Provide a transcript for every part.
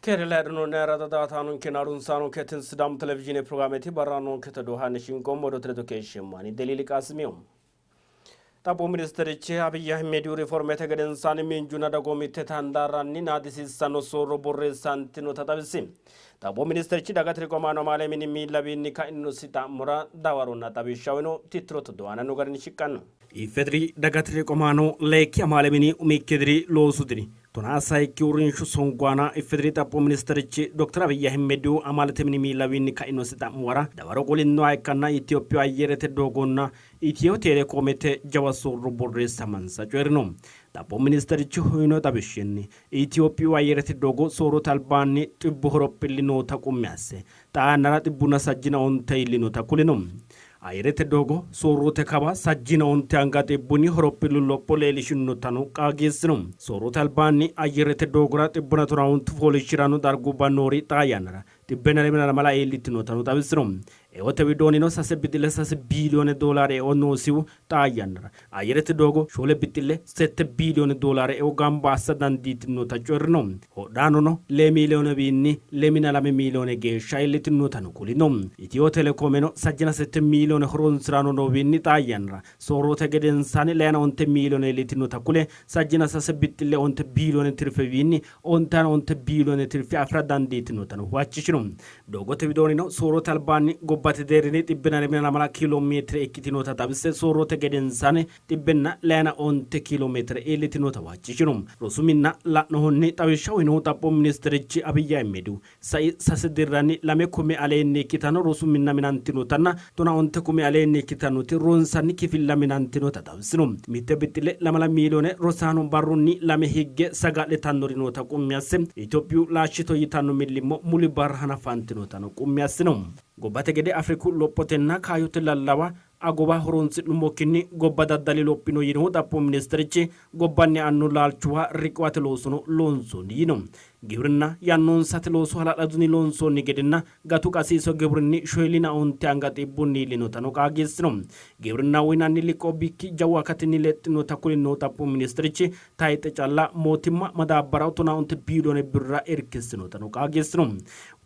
Keere layi'rinoonni ayirrado daa''ataanonkenna harunsaanonke tini Sidaamu Televizhiine pirogiraameti barra noonkete doohanni shinqoommo odote ledo keeshsheemmo. Ani Deliili Qaasimiyo. Xaphoomu ministerichi Abiy Ahimedihu riformete gedensaanni miinjunna dagoomittete handaarranni naadisiissanno soorro borreessantinota xawisi. Xaphoomu ministerichi dagate riqiwamaano amaale mini miillawiinni ka'inosi xa'mora dawaronna xawishsha uyino. Tittiro toddo aananno garinni shiqqanno. IFEDRI dagate riqiwamaano leyikki amaale mini umikki diri loosu diri Tonaa sayikki uurrinshu songo aana IFEDRI Xaphoomu ministerichi Dokter Abiy Ahimedihu amaalete mini miillawiinni ka'inosi xa'muwara dawaro qolinnoha ikkanna Itophiyu ayyerete doogonna Itiyo Telekoomete jawa soorro borreessamansa coyi'rino. Xaphoomu ministerichi uyino xawishshinni, Itophiyu ayyerete doogo soorrote albaanni xibbu horophilli noota qummi asse, xaa yannara xibbunna sajjina onte iillinota kulino. Ayyerete doogo soorrote kawa sajjina onte anga xibbunni horophillu lopho leellishinotano qaagiissino. Soorrote albaanni ayyerete doogora xibbuna tonaa ontu fooliishshi'ranno dargubba noori xaa yannara xibbenna lemina lamala iillitinotano xawisino. Eote widoonnino sase bixxille sase biiliyoone doolaare eo noosihu xaa yannara ayyerete doogo shoole bixxille sette biiliyoone doolaare eo gamba assa dandiitinota coyi'rino. Hodhaanono lee miiliyoonewiinni lemina lame miiliyoone geeshsha iillitinotano kulino. Itiyo Telekoomeno sajjina sette miiliyoone horonsi'raano noowiinni xaa yannara soorrote gedensaanni leyana onte miiliyoone iillitinota kule sajjina sase bixxille onte biiliyoone tirfewiinni ontayina onte biiliyoone tirfe afi'ra dandiitinotano huwachishino. Doogote widoonnino soorrote albaanni gobbate deerrinni xibbena lemina lamala kiilo meetire ikkitinota xawisse soorrote gedensaanni xibbenna leyina onte kiilo meetire iillitinota huwachishino. Rosu minna la'nohunni xawishsha uyinohu Xaphoomu ministerichi Abiy Ahimedihu, sai sase dirranni 2,000 aleenni ikkitanno rosu minna minantinotanna tonaa onte kumi aleenni ikkitannoti ronsanni kifilla minantinota xawisino. Mitte bixxille lamala miiliyoone rosaano barrunni lame higge saga'litannori noota qummi asse, Itophiyu laashshito yitanno millimmo muli barra hanafantinotano qummi assino. Gobbate gede Afriku lophotenna kaayyote lallawa AGOWA horonsi'nummokkinni gobba daddali lophino yiinohu Xaphoomu ministerichi, gobbanni eanno laalchuwa riqiwate loosono loonsoonni yiino. Gibrinna yannoonsate looso hala'ladunni loonsoonni gedenna gatu qasiiso gibrinni shoyilina onte anga xibbunni iillinotano qaagiissino. Gibrinnaho uyinanni liqoo bikki jawu akatinni lexxinota kulinohu Xaphoomu ministerichi, Tayixe calla mootimma madaabbaraho tonaa onte biiliyoone birra irkissinotano qaagiissino.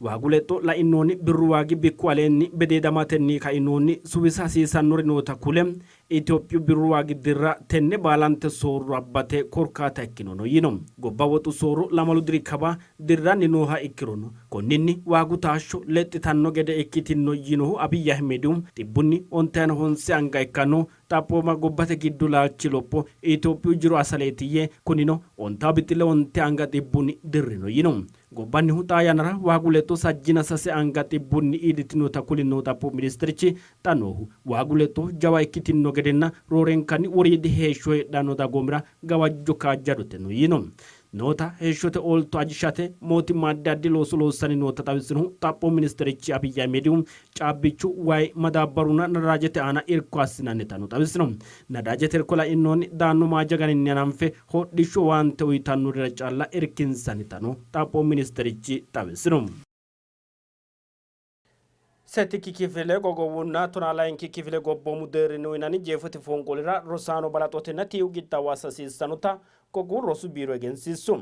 Waagu lexxo lainohunni birru waagi bikku aleenni bedeedamatenni kainohunni suwisa hasiisannori noota kule, Itophiyu birru waagi dirra tenne baalante soorro abbate korkaata ikkinono yiino. Gobba woxu soorro lamalu diri kawa dirranni nooha ikkirono konninni waagu taashsho lexxitanno gede ikkitinno yiinohu Abiy Ahimedihu, xibbunni ontayina honse anga ikkanno Xaphooma gobbate giddo laalchi lopho Itophiyu jiro asaleeti yee, kunino ontaa bixxille onte anga xibbunni dirrino yiino. Gobbannihu xaa yannara waagu lexxo sajjina sase anga xibbunni iillitinota kulinohu Xaphoomu ministirchi, xa noohu waagu lexxo jawa ikkitinno gedenna roorenkanni woriidi heeshsho heedhanno dagoomira gawajjo kaajjadoteno yiino. Noota heeshshote oolto ajishate mootimma addi addi looso loossanni noota xawisinohu Xaphoomu ministerichi Abiy Ahimedihu, caabbichu, wayi, madaabbarunna nadaajete aana irko assinannitano xawisino. Nadaajete irko lainohunni daanno maaja ganinni hananfe hodhishshu owaante uyitannorira calla irkinsannitano Xaphoomu ministerichi xawisino. Settikki kifile qoqqowunna tonaa layinki kifile gobboomu deerrinni uynanni jeefote fonqolira rosaano balaxotenna tiiu qixxaawo assa hasiissannota qoqqowu rosu biiro egensiissu.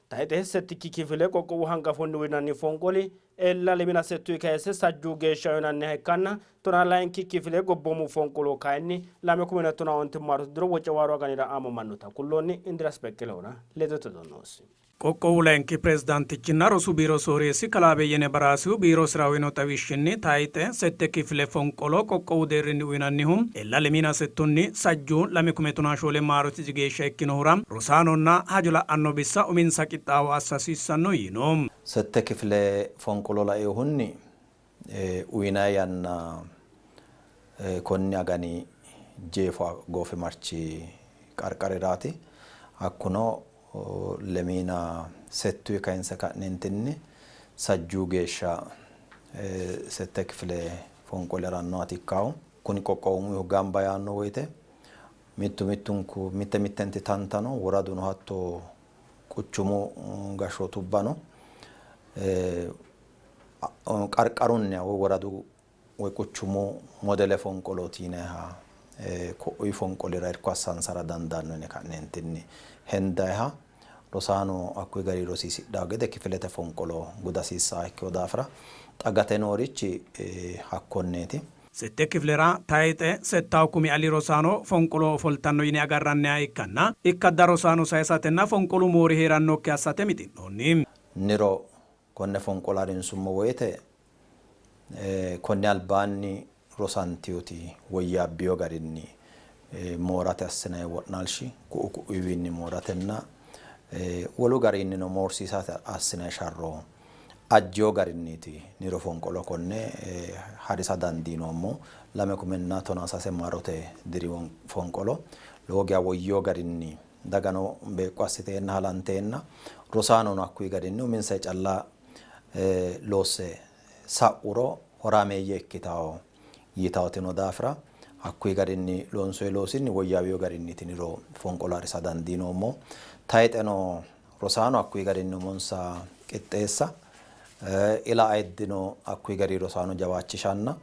Tayxe settikki kifile qoqqowu hanqafonni uynanni fonqoli ella lemina settuyi kayse sajjuu geeshsha uynanniha ikkanna tonaa layinki kifile gobboomu fonqolo kayinni lame kumina tonaa onte maarote diro Wocawaaro aganira aamamannota kulloonni. Indiras Beqqelehura ledote noosi. Qoqqowu layinki pirezidaantichinna rosu biiro sooreessi kalaa Beyyene Baraasihu biirosira uyino xawishshinni, tayxe sette kifile fonqolo qoqqowu deerrinni uyinannihu ella lemiina settunni sajjuu lame kume tonaa shoole maarote geeshsha ikkinohura rosaanonna hajo la'anno bissa uminsa qixxaawo assa hasiissanno yiino. Sette kifile fonqolo lainohunni uyinanni yanna konni agani jeefo goofimarchi qarqariraati. Hakkuno lemiina settuyi kayinse ka'neentinni sajjuu geeshsha sette kifile fonqoli harannohaati ikkaahu. Kuni qoqqowumihu gamba yaanno woyte mittu mittunku mitte mittenti tantano woraduno hatto quchumu gashshootubbano qarqarunniha woy woradu woy quchumu modele fonqolooti yinanniha ko'oyi fonqolira irko assansara dandaanno yine ka'neentinni hendayiha. Rosaano hakkuyi garinni rosiisidhanno gede kifilete fonqolo guda hasiissannoha ikkino daafira xa gate noorichi hakkonneeti. Sette kifilera tayixe settawu kumi ali rosaano fonqoloho ofoltanno yine agarranniha ikkanna, ikkadda rosaano sayisatenna fonqolu moori hee'rannokki assate mixi'noonni. Niro konne fonqolo harinsummo woyte konni albaanni rosantinoti woyyaabbino garinni moorate assinanni wo'naalshi ku'u ku'uyiwiinni mooratenna wolu garinnino moorsiisate assinanni sharro ajjino garinniiti niro fonqolo konne harisa dandiinoommo. 2013 maarote diri fonqolo lowo geya woyyino garinni dagano beeqqo assiteenna halanteenna rosaanono hakkuyi garinni uminsa calla loosse sa'uro horaameeyye ikkitawo yitawotino daafira hakkuyi garinni loonsoyi loosinni woyyaawino garinniiti niro fonqolo harisa dandiinoommo. Tayixeno rosaano hakkuyi garinni umonsa qixxeessa ila ayiddino hakkuyi gari rosaano jawaachishanna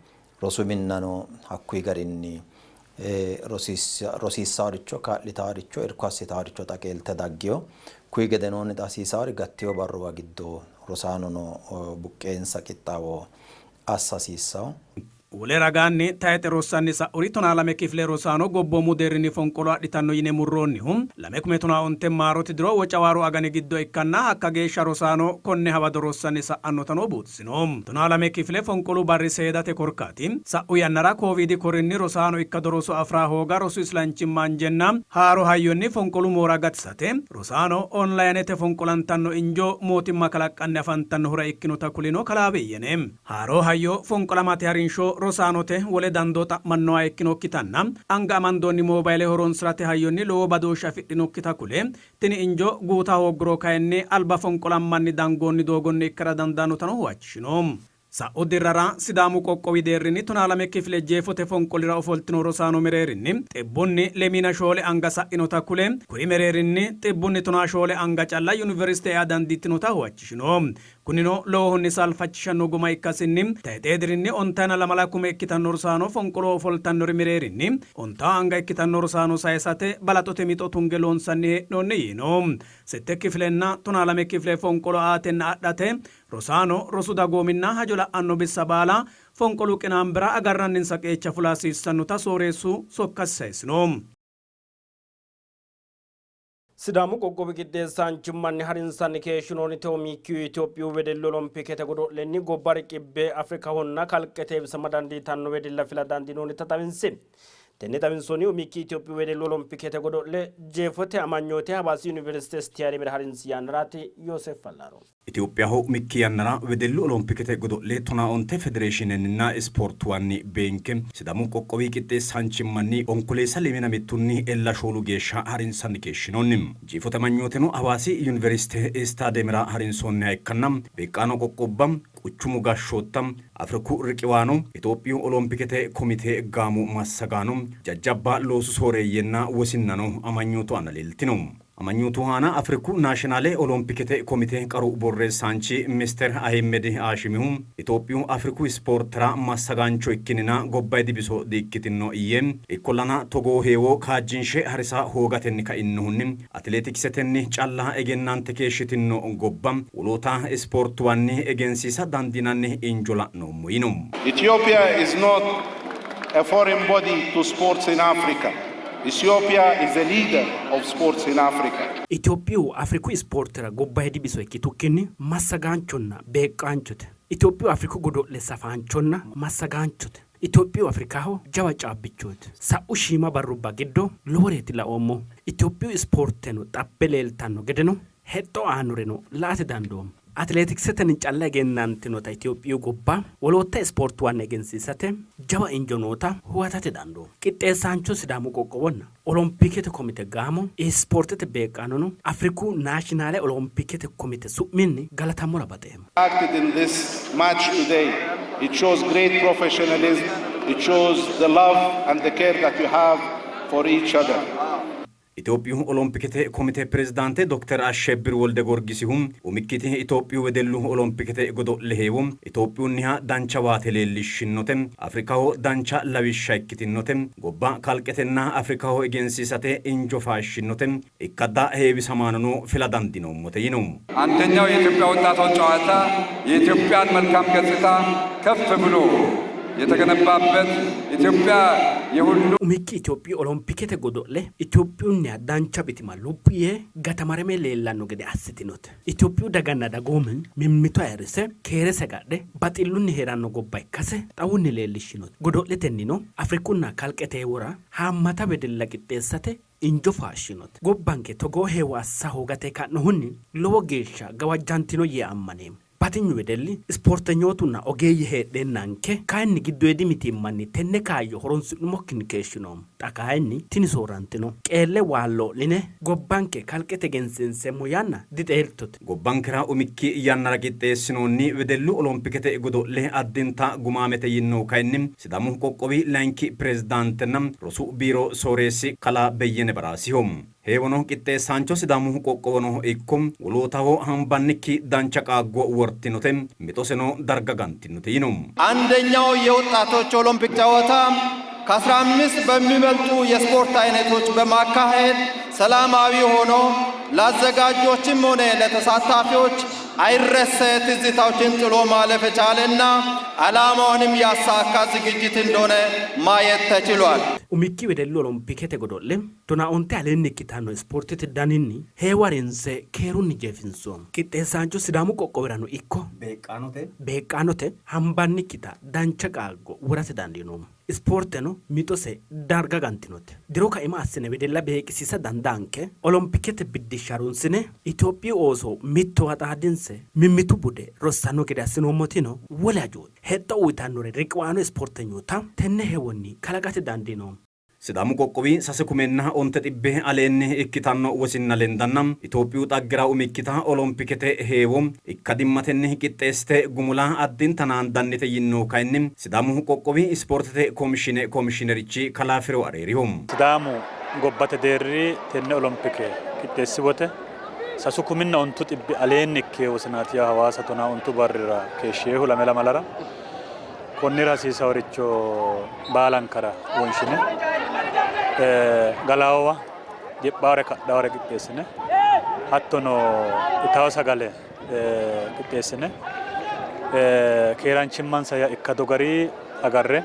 rosu minnano hakkuyi garinni rosiissaworicho kaa'litaworicho irko assitaworicho xa qeelte daggino. Kuyi gedenoonni xa hasiisawori gattino barruwa giddo rosaanono buqqeensa qixxaawo assa hasiissawo. Wole ragaanni tayixe rossanni sa'uri 12 kifile rosaano gobboomu deerrinni fonqolo adhitanno yine murroonnihu 2015 maarote diro Wocawaaru agani giddo ikkanna hakka geeshsha rosaano konne hawado rossanni sa'annotano buuxisino. 12 kifile fonqolu barri seedate korkaati sa'u yannara kooviidi korinni rosaano ikkado roso afi'ra hooga, rosu islanchimma anjenna haaro hayyonni fonqolu moora gatisate rosaano onlayinete fonqolantanno injo mootimma kalaqqanni afantannohura ikkinota kulino kalaa Beyyene. Haaro hayyo fonqolamate harinsho rosaanote wole dandoo xa'mannoha ikkinokkitanna anga amandoonni moobayile horonsi'rate hayyonni lowo badooshshe afidhinokkita kule, tini injo guuta hoogguro kayinni alba fonqolammanni dangoonni doogonni ikkara dandaannotano huwachishino. Sa'u dirrara Sidaamu qoqqowi deerrinni 12 kifile jeefote fonqolira ofoltino rosaano mereerinni xibbunni lemiina shoole anga sa'inota kule, kuri mereerinni xibbunni tonaa shoole anga calla yuniversite ea dandiitinota huwachishino. Kunino lowohunni saalfachishanno guma ikkasinni tayxee dirinni ontayina lamala kume ikkitanno rosaano fonqoloho ofoltannori mereerinni ontaa anga ikkitanno rosaano sayisate balaxote mixo tunge loonsanni hee'noonni yiino. Sette kifilenna tonaalame kifile fonqolo aatenna adhate rosaano, rosu dagoominna hajo la'anno bissa baala fonqolu qinaambera agarranninsa qeecha fula hasiissannota sooreessu sokkasi sayisino. Sidaamu qoqqowi qixxeessaanchimmanni harinsanni keeshshinoonnite umikki Itophiyu wedellu olompikete godo'lenni gobba riqibbe Afrikahonna kalqete heewisama dandiitanno wedella fila dandiinoonnita xawinsi. Tenne xawinsoonni umikki Itophiyu wedellu olompikete godo'le jeefote amanyoote Hawaasi Yuniversite Istiyaademera harinsi yannaraati. Yooseef Fallaaro. Itophiyaho umikki yannara wedellu olompikete godo'le 15 federeeshiinenninna ispoortuwanni beenke Sidaamu qoqqowi qixxeessaanchimmanni Onkoleessa lemina mittunni ella shoolu geeshsha harinsanni keeshshinoonni. Jeefote amanyooteno Hawaasi Yuniversite Istaadeemera harinsoonniha ikkanna beeqqaano qoqqowubba, quchumu gashshootta, Afriku riqiwaano, Itophiyu olompikete komite gaamo massagaano, jajjabba loosu sooreeyyenna wosinnano amanyootu aana leeltino. Amanyootu aana Afriku Naashinaale Olompikete Komite qaru borreessaanchi Mister Ahimed Haashimihu, Itophiyu Afriku ispoortera massagaancho ikkinnina gobbaydi biso di-ikkitinno yee, ikkollana togoo heewo kaajjinshe harisa hoogatenni kainnohunni Atileetikisetenni calla egennante keeshshitinno gobba woloota ispoortuwanni egensiisa dandiinanni injo la'noommo yiino. Ethiopia is not a foreign body to sports in Africa. Ethiopia is a leader of sports in Africa. Itophiyu Afriku ispoortera gobbayidi biso ikkitukkinni massagaanchonna beeqqaanchote. Itophiyu Afriku godo'le safaanchonna massagaanchote. Itophiyu Afrikaho jawa caabbichooti. Sa'u shiima barrubba giddo loworeeti laoommohu. Itophiyu ispoorteno xabbe leeltanno gedeno hexxo aannoreno la''ate dandoommo. Atileetikisetenni calla egennantinota Itophiyu gobba wolootta ispoortuwanni egensiisate jawa injo noota huwatate dandoommo. Qixxeessaancho Sidaamu qoqqowonna Olompikete komite gaamo ispoortete beeqqaanono Afriku Naashinaale Olompikete komite su'minni galatammora baxeemmo. Acted in this match today. It shows great professionalism. It shows the love and the care that you have for each other. Itophiyu Olompikete Komite Pirezidaante Dokter Ashshebbir Wolde Gorgisihu umikkiti Itophiyu wedellu Olompikete godo'le heewo Itophiyunniha dancha waate leellishshinnote, Afrikaho dancha lawishsha ikkitinnote, gobba kalqetenna Afrikaho egensiisate injo faashshinnote, ikkadda heewisamaanono fila dandinoommote yino. አንደኛው የኢትዮጵያ ወጣቶች ጨዋታ የኢትዮጵያን መልካም ገጽታ ከፍ ብሎ የተገነባበት ኢትዮጵያ የሁሉ Umikki Itophiyu Olompikete godo'le Itophiyunniha dancha bitima luphi yee gatamarame leellanno gede assitinote. Itophiyu daganna dagoomi mimmito ayirrise keerese agadhe baxillunni hee'ranno gobba ikkase xawunni leellishshinote. Godo'letennino Afrikunna kalqete heewora haammata wedella qixxeessate injo faashshinote. Gobbanke togoo heewo assa hoogate ka'nohunni lowo geeshsha gawajjantino yee ammaneemmo. Batinyu wedelli, ispoortenyootunna ogeeyye heedheennanke kayinni giddoyidi mitiimmanni tenne kaayyo horonsi'nummokkinni keeshshinoommo. Xa kayinni tini soorrantino. Qeelle waalloo'line gobbanke kalqete egensiinseemmo yanna dixeertote. Gobbankera umikki yannara qixxeessinoonni wedellu olompikete godo'le addinta gumaamete yinnohu kayinni Sidaamu qoqqowi layinki pirezidaantenna rosu biiro sooreessi kalaa Beyyene Baraasiho. Heewono qixxeessaancho Sidaamu qoqqowono ikko wolootaho hambannikki dancha qaaggo wortinote, mixoseno darga gantinote yino. አንደኛው የወጣቶች ኦሎምፒክ ጨዋታ ከ15 በሚበልጡ የስፖርት አይነቶች በማካሄድ ሰላማዊ ሆኖ ለአዘጋጆችም ሆነ ለተሳታፊዎች አይረሴ ትዝታዎችን ጥሎ ማለፍ የቻለና ዓላማውንም ያሳካ ዝግጅት እንደሆነ ማየት ተችሏል። Umikki wedellu olompikete godo'le tonaa onte aleenni ikkitanno ispoortete daninni heewo harinse keerunni jeefinsoommo. Qixxeessaancho Sidaamu qoqqowirano ikko beeqqaanote hambannikkita dancha qaaggo worate dandiinoommo. Ispoorteno mixose darga gantinote. Diro kaima assine wedella beeqqisiisa dandaanke olompikete biddishsha harunsine Itophiyu ooso mittowa xaadinse mimmitu bude rossanno gede assinoommotino wole hajooti. Hexxo uytannore riqiwaano ispoortenyoota tenne heewonni kalaqate dandiinoommo. Sidaamu qoqqowi sase kumenna onte xibbe aleenni ikkitanno wosinna lendanna Itophiyu xaggera umikkita olompikete heewo ikkadimmatenni qixxeessite gumula addinta naandannite yinnohu kayinni Sidaamu qoqqowi ispoortete komishine komishiinerichi kalaa Firew Areeriho. Sidaamu gobbate deerri tenne olompike qixxeessi wote sasu kuminna ontu xibbi aleenni ikke wosinaati yaa Hawaasa tonaa ontu barrira keeshshihu lame lamalara konnira hasiisaworicho baalankara wonshine galaawa jiphaawore kadhaawore qixxeessine hattono itawo sagale qixxeessine keeraanchimmansa ikkado gari agarre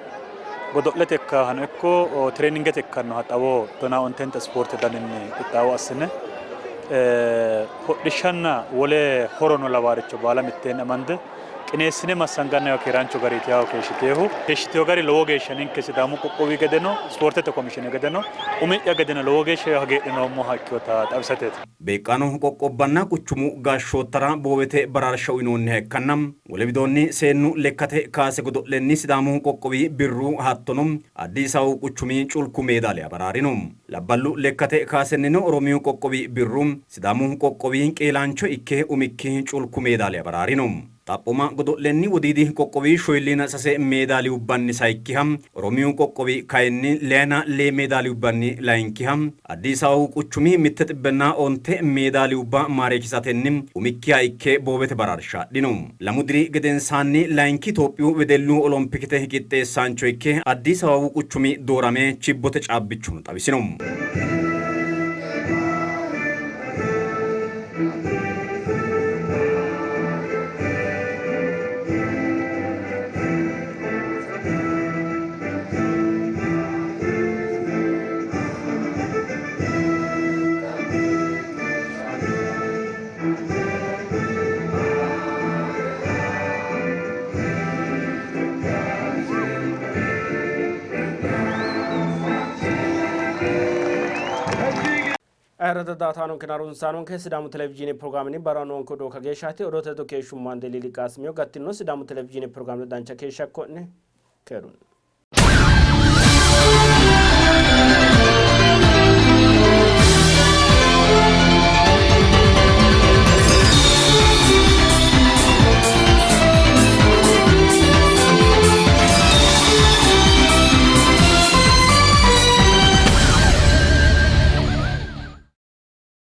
godo'lete ikkahano ikko tireeningete ikkannoha xawo tonaa ontenta ispoorte daninni qixxaawo assine hodhishshanna wole horono lawaaricho baala mitteenni amande qineessine massanganniwa keeraancho gariiti yawo keeshshiteehu. Keeshshiteehu gari lowo geeshsha ninke Sidaamu qoqqowi gedeno ispoortete komishine gedeno umi'ya gedeno lowo geeshsha hagiidhinoommoha ikkinota xawisateeti. Beeqqaano qoqqobbanna quchumu gashshoottara boowete baraarsha uynoonniha ikkanna wole widoonni seennu lekkate kaase godo'lenni Sidaamu qoqqowi birru hattono Addis Ababu quchumi culku meedaaliya baraarino. Labballu lekkate kaasennino Oromiyu qoqqowi birru, Sidaamu qoqqowi qeelaancho ikke umikki culku meedaaliya baraarino. Xaphooma godo'lenni Wodiidi qoqqowi shoyilliina sase meedaaliyubbanni sayikkiha, Oromiyu qoqqowi kayinni leyina lee meedaaliyubbanni layinkiha, Addis Ababu quchumi mitte xibbenna onte meedaaliyubba maareekisatenni umikkiha ikke boowete baraarsha adhino. Lamu diri gedensaanni layinki Itophiyu wedellu olompikete qixxeessaancho ikke Addis Ababu quchumi doorame chibbote caabbichono xawisino. Ayirrado daatanonke harunsaanonke Sidaamu televizhiine pirogiraamenni barra noonke odoo kageeshshaati. Odoote ledo keeshshummo Deliili Qaasimiyo. Gattino Sidaamu televizhiine pirogiraame dancha keeshsha ikko'ne. Keerunni.